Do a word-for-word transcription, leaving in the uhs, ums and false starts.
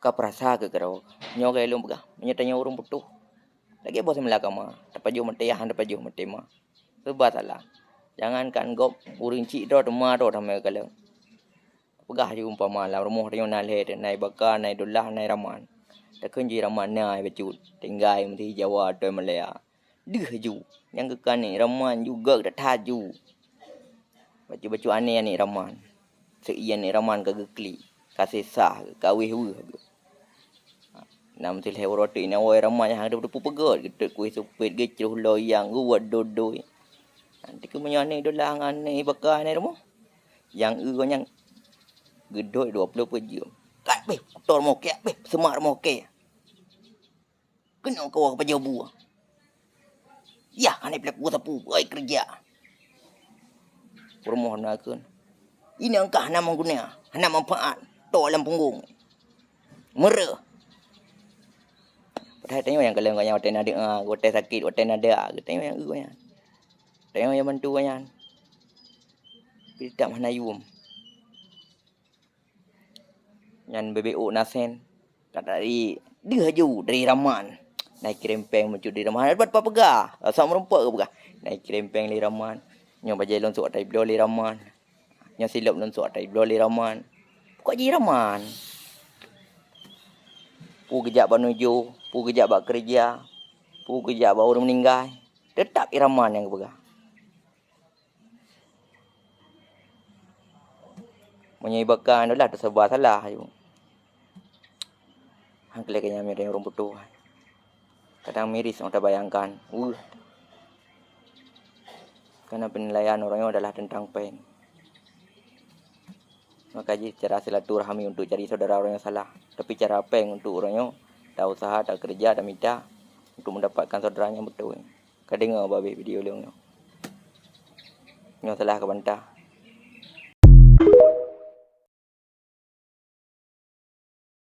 ka peurasa keu keudroe. Nyoe ka lôn peugah, meunyoe tanyoe ureuëng putôh, lagée boh seumeula kama, tapajoh maté, hana tapajoh maté ma. Serba salah. Jangankan gob, ureuëng chik droe teuma droe tamé kalon. Peugah ju umpama lam rumoh tanyoe na lhée, na Ibaka, na Idullah, na Iraman. Takheun jih Iraman na bacut, tinggai meusi Jawa atau Malaya. Deuh ju, nyang geukani Iraman ju gak that-that ju. Bacut-bacut aneh aneuk Iraman. Seuiyan aneuk Iraman ka geuklik, ka sesah, ka wéh-wéh. Nam silhée uroe teuk ina woe Iraman nyang hana teupeu peugét, geutot kueh supet, geucroh loyang, geuwot dodoi. Nanti keu meunyoe aneuk Idullah ngon aneuk Ibaka na rumoh. Nyang eu gobnyan geudot dua ploh peuet jeuem. Kat beh, kutor mokek beh, seumak mokek. Keunoe kawa pajoh buah. Yah, hana peulaku sapeue, oi keureuja. Peurumoh na kheun. Inong kah hana meuguna, hana manfaat, toh lam punggong. Meureuh. Padahai tanyoe nyang kalon gobnyan watée na doa, watée sakét, watée na dak, tanyoe nyang eu gobnyan. Tanyoe nyang bantu gobnyan. Tapi teutap hana yuem. Nyan bebek uk nasen. Ka dari deuh aju dari Raman. Nai kirém péng meuncuet dari Raman. Dapat papeugah. Asam meureumpok geupeugah. Nai kirém péng dari Raman. Nyoe bajée lôn sôk ata ibloe dari Raman. Nyoe silop lôn sôk ata ibloe dari Raman. Pokok jih Raman. Peue geujak bak nujoh, peue geujak bak keureuja, peue geujak bak ureuëng meuninggai. Teutap i Raman nyang geupeugah. Meunyoe ibakan adalah teuseubah salah aju. Hang keu lagée nyan mireng ureuëng putôh. Kadang miris nyang tabayangkan. Weueh. Karena penilaian orang nyoe adalah tentang péng. Maka jih cara silaturahmi untuk cari saudara orang yang salah. Tapi cara péng untuk orang nyoe, ta usaha, ta keureuja, ta mita untuk mendapatkan saudara nyang beutôi. Ka deungoe babeh video lôn nyoe. Nyoe salah ka bantah.